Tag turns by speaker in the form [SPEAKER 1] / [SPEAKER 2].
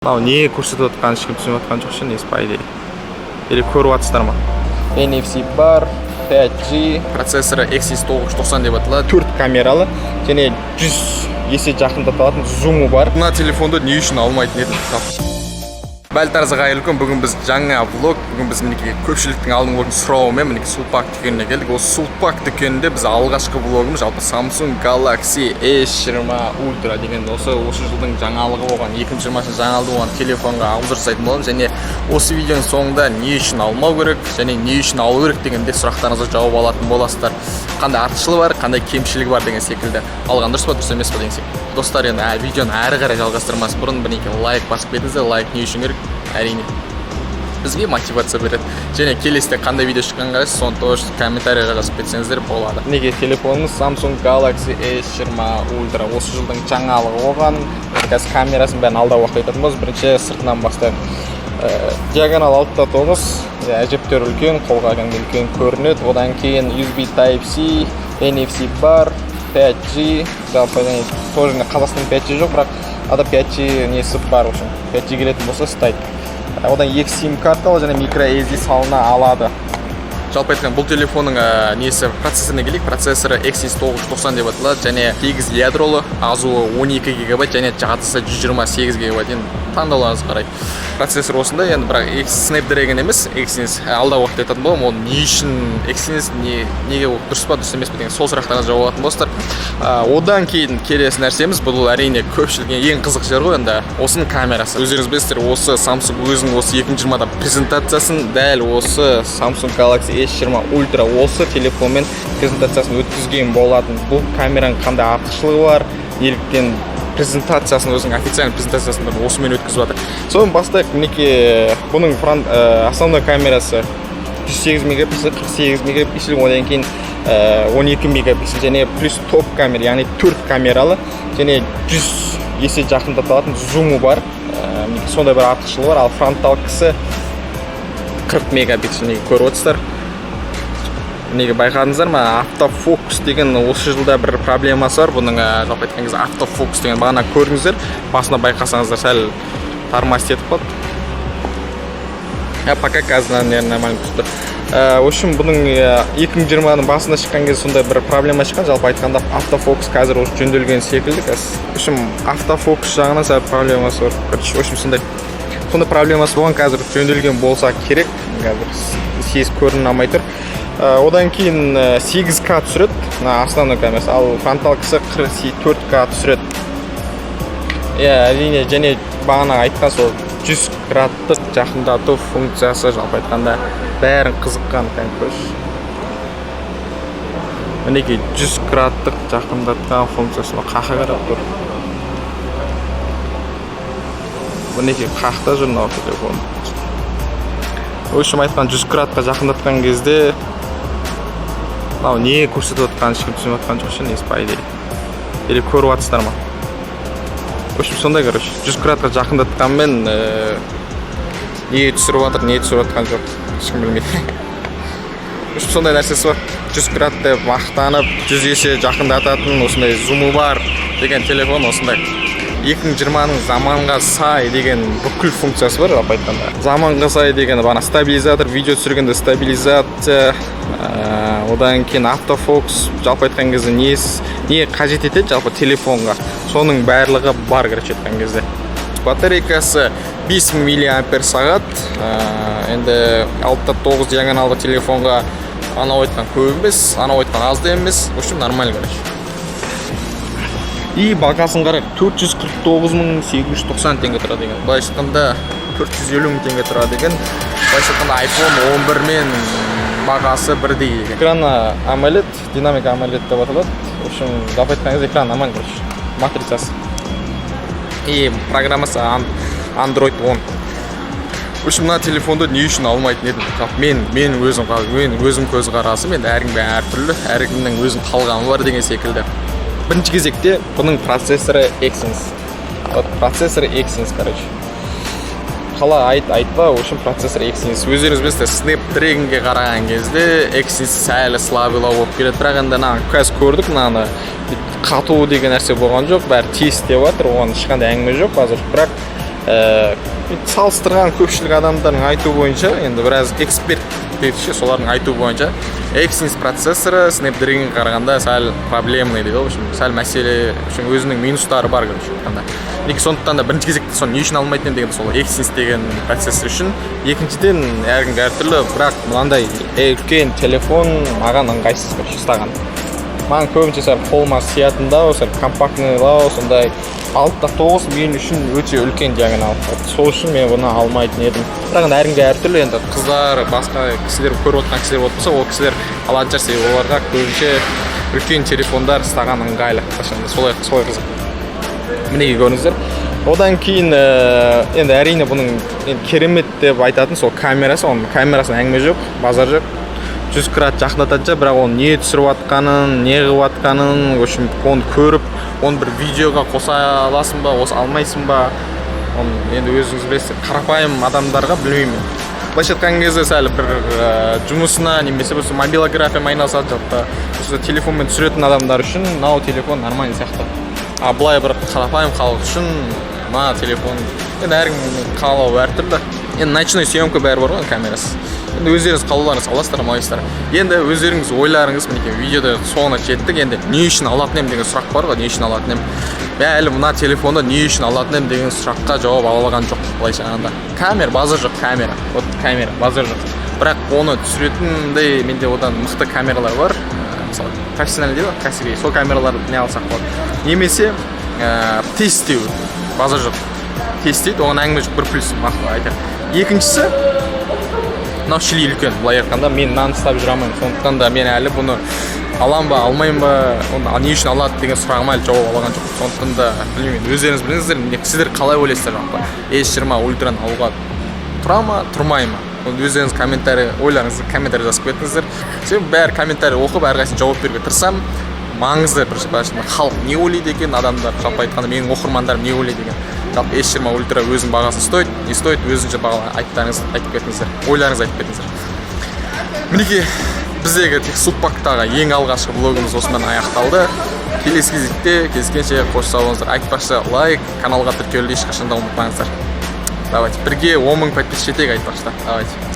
[SPEAKER 1] Мынау не көрсетіп жатқанын ешкім түсініп жатқан жоқ ше негізі, по идее. Или көріп жатсыздар ма? NFC бар, 5G, процессоры Exynos 990 деп аталады. Төрт камералы және 100 есе жақындата алатын зумы бар.
[SPEAKER 2] Мына телефонды не үшін алмайтын едім? Бәлтарза, қайырлы күн! Бүгін біз жаңа влог. Бүгін біз, мінекей, көпшіліктің алдыңғы влогтың сұрауымен, мінекей, Сулпак дүкеніне келдік. Осы Сулпак дүкенінде біз алғашқы влогымыз жалпы Samsung Galaxy S20 Ultra деген осы жылдың жаңалығы болған, 2020 жаңалығы болған телефонға обзор жасайтын боламыз. Және осы видеоның соңында не үшін алмау керек және не үшін алу керек дегенде сұрақтарыңызға жауап алатын боласыздар. Қандай артықшылығы бар, қандай кемшілігі бар деген секілді, алған дұрыс па, дұрыс емес па деген секілді. Достар, енді видеоны әрі қарай жалғастырмас бұрын бірнеше лайк басып кетіңіздер. Лайк не үшін керек? Әрине, бізге мотивация береді. Және келесіде қандай видео шыққанын қалайсыз, соны тоже комментарийға жазып кетсеңіздер болады.
[SPEAKER 1] Неге телефонымыз Samsung Galaxy S20 Ultra, осы жылдың жаңалығы болған. Қазір камерасын, бәрін алдағы уақытта айтатын боламыз. Бірінші сыртынан бастайық. Диагонал 6,9, әжептәуір үлкен, қолға кәдімгі үлкен көрінеді. Одан кейін USB Type C, NFC бар, 5G. Жалпы және тоже Қазақстанда 5G жоқ, бірақ ада 5G несі бар. В общем, 5G келетін болса, ұстайды. Одан екі сим карталы және micro SD салына алады.
[SPEAKER 2] Жалпы айтқан, бұл телефонның несі, процессорына келейік. Процессоры Exynos 990 деп аталады және 8 ядролы, ОЗУ 12 гигабайт және жадысы 128 гигабайт. Енді таңдауларыңызға қарай. Процессор осындай енді, бірақ Snapdragon емес, Exynos. Алдағы уақытта айтатын боламын, ол не үшін Exynos, не неге, ол дұрыс па, дұрыс емес пе деген сол сұрақтарға жауап алатын боласыздар. Одан кейін келесі нәрсеміз, бұл, әрине, көпшілікке ең қызық жер ғой енді, осының камерасы. Өздеріңіз білесіздер, осы Samsung өзінің осы 2020-да презентациясын дәл осы
[SPEAKER 1] Samsung Galaxy S20 Ultra осы телефонмен презентациясын өткізген болатын. Бұл камераның қандай артықшылығы бар, неліктен презентациясын, өзінің официальный презентациясын бір осымен өткізіп жатыр, соны бастайық. Мінекей, бұның фронт, основной камерасы 108 мегапиксель, 48 мегапиксель, одан кейін 12 мегапиксель және плюс топ камера, яғни төрт камералы және 100 есе жақындата алатын зумы бар. Мінекей, сондай бір артықшылығы бар. Ал фронталкасы 40 мегапиксель. Неге көріп отырсыздар, неге байқадыңыздар ма, автофокус деген осы жылда бір проблемасы бар бұның. Жалпы айтқан кезде, автофокус деген бағана көрдіңіздер, басында байқасаңыздар, сәл тормозить етіп қалды. Пока қазір, наверное, нормально түсіп тұр. В общем, бұның 2020-ның басында шыққан кезде сондай бір проблема шыққан. Жалпы айтқанда, автофокус қазір уже жөнделген секілді қазір. В общем, автофокус жағынан сәл проблемасы бар. Короче, в общем, сондай проблемасы болған, қазір жөнделген болса керек, қазір сезіп көріне алмай тұр. Одан кейін 8К түсіреді мына основной камерасы, ал фронталкасы 4К түсіреді. Иә, әрине, және бағана айтқан сол 100 градтық жақындату функциясы, жалпы айтқанда, бәрін қызыққан. Кәдімгі көрші, мінекей, 100 градтық жақындатқан функциясы. Мына қаққа қарап тұр, мінекей, қақта жүр мынау телефон. В общем, айтқан, 100 градқа жақындатқан кезде мынау не көрсетіп жатқанын ешкім түсініп жатқан жоқ ше негізі, по идее. Или көріп жатсыздар ма? В общем, сондай, короче, 100 градқа жақындатқанмен не түсіріп жатыр, не түсіріп жатқан жоқ, ешкім білмейді. В общем, сондай нәрсесі бар. 100 град деп мақтанып, 100 есе жақындататын осындай зумы бар деген телефон осындай. 2020-ның заманға сай деген бүкіл функциясы бар. Жалпы айтқанда, заманға сай деген бағана стабилизатор, видео түсіргенде стабилизация, одан кейін автофокус. Жалпы айтқан кезде, не қажет етеді жалпы телефонға, соның барлығы бар. Короче айтқан кезде, батарейкасы 5000 миллиампер сағат. Енді 6,9 диагоналды телефонға анау айтқан көп емес, анау айтқан аз да емес. В общем, нормально, короче. И бағасын қарайық: 449 890 теңге тұрады екен. Былайша айтқанда, 450 мың теңге тұрады екен. Былайша айтқанда, iPhone 11 мен бағасы бірдей екен. Экраны AMOLED, динамик AMOLED деп аталады. В общем, жалпы айтқан кезде, экран нормально, короче, матрицасы и программасы Android 10. В общем, мына телефонды не үшін алмайтын едім? Жалпы мен өзім көзқарасым, енді әркімге әртүрлі, әркімнің өзінің талғамы бар деген секілді. Бірінші кезекте бұның процессоры Exynos. Вот процессоры Exynos, короче, қалай айт, айтпа, в общем, процессор Exynos. Өздеріңіз білесіздер, Snapdragon-ге қараған кезде Exynos сәл слабыйлау болып келеді. Бірақ енді мынаны қазір көрдік, мынаны қату деген нәрсе болған жоқ, бәрі тез істеп жатыр, оған ешқандай әңгіме жоқ қазір. Бірақ Салыстырған көпшілік адамдардың айтуы бойынша, енді біраз эксперт дейді ше, солардың айтуы бойынша, Exynos процессоры Snapdragon қарағанда сәл проблемный дейді ғой, в общем, сәл мәселе, в общем, өзінің минустары бар, короче айтқанда. Мінекей, сондықтан да бірінші кезекте соны не үшін алмайтын едім деген сол Exynos деген процессор үшін. Екіншіден, әркімге әртүрлі, бірақ мынандай үлкен телефон маған ыңғайсыз, короче, ұстаған. Маған көбінесе сәл қолыма сиятындау, сәл компактныйлау, сондай 6,9 мен үшін өте үлкен диагонал. Вот сол үшін мен бұны алмайтын едім. Бірақ енді әркімге әртүрлі. Енді қыздар, басқа кісілер, көріп отырған кісілер болатын болса, ол кісілер алатын шығар, себебі оларға көбінше үлкен телефондар ұстаған ыңғайлы. Қашанда солай, солай қызық. Мінекей, көрдіңіздер. Одан кейін енді, әрине, бұның енді керемет деп айтатын сол камерасы. Оның камерасына әңгіме жоқ, базар жоқ, 100 градус жақындататын шығар, бірақ оның не түсіріп жатқанын, не қылып жатқанын, в общем, оны көріп, оны бір видеоға қоса аласың ба, қоса алмайсың ба, оны енді өзіңіз білесіздер. Қарапайым адамдарға, білмеймін, былайша айтқан кезде, сәл бір жұмысына немесе бір мобилографиямен айналысады, жалпы осы телефонмен түсіретін адамдар үшін мынау телефон нормальный сияқты. А былай бір қарапайым халық үшін мына телефон, енді әркімнің қалауы әртүрлі. Енді ночной съемка, бәрі бар ғой камерасы. Енді өздеріңіз қалауларыңыз, аласыздар, алмайсыздар, енді өздеріңіз ойларыңыз. Мінекей, видеода соңына жеттік. Енді не үшін алатын едім деген сұрақ бар ғой. Не үшін алатын едім? Мен әлі мына телефонды не үшін алатын едім деген сұраққа жауап ала алған жоқ. Былайша айтқанда, камера, базар жоқ, камера, вот камера, базар жоқ, бірақ оны түсіретіндей менде одан мықты камералар бар. Мысалы, профессиональный дейді ғой, кәсіби, сол камераларды не алсақ болады. Немесе тез істеу, базар жоқ, тез істейді, оған әңгіме жоқ, бір плюс, мақұл, айтайық. Екіншісі, мынау шили үлкен. Былай айтқанда, мен мынаны ұстап жүре алмаймын. Сондықтан да мен әлі бұны алам ба, алмаймын ба, оны не үшін алады деген сұрағыма әлі жауап алған жоқпын. Сондықтан да білмеймін, өздеріңіз біліңіздер. Сіздер қалай ойлайсыздар жалпы, S20 Ультраны алуға тұра ма, тұрмай ма? Оны өздеріңіз комментарий, ойларыңызды комментарий жазып кетіңіздер, себебі бәрі комментарий оқып, әрқайсысына жауап беруге тырысамын. Маңызды бір былайша айтқанда, халық не ойлайды екен, адамдар, жалпы айтқанда, менің оқырмандарым не ойлайды екен, жалпы S20 Ультра өзінің бағасын стоит, не стоит, өзінше баға айттарыңыз, айтып кетіңіздер, ойларыңызды айтып кетіңіздер. Мінекей, біздегі тек Сулпактағы ең алғашқы влогымыз осымен аяқталды. Келесі кезекте кездескенше қош сау болыңыздар. Айтпақшы, лайк, каналға тіркелуді ешқашан да ұмытпаңыздар. Давайте бірге 10 мың подписчик жетейік. Айтпақшы, давайте.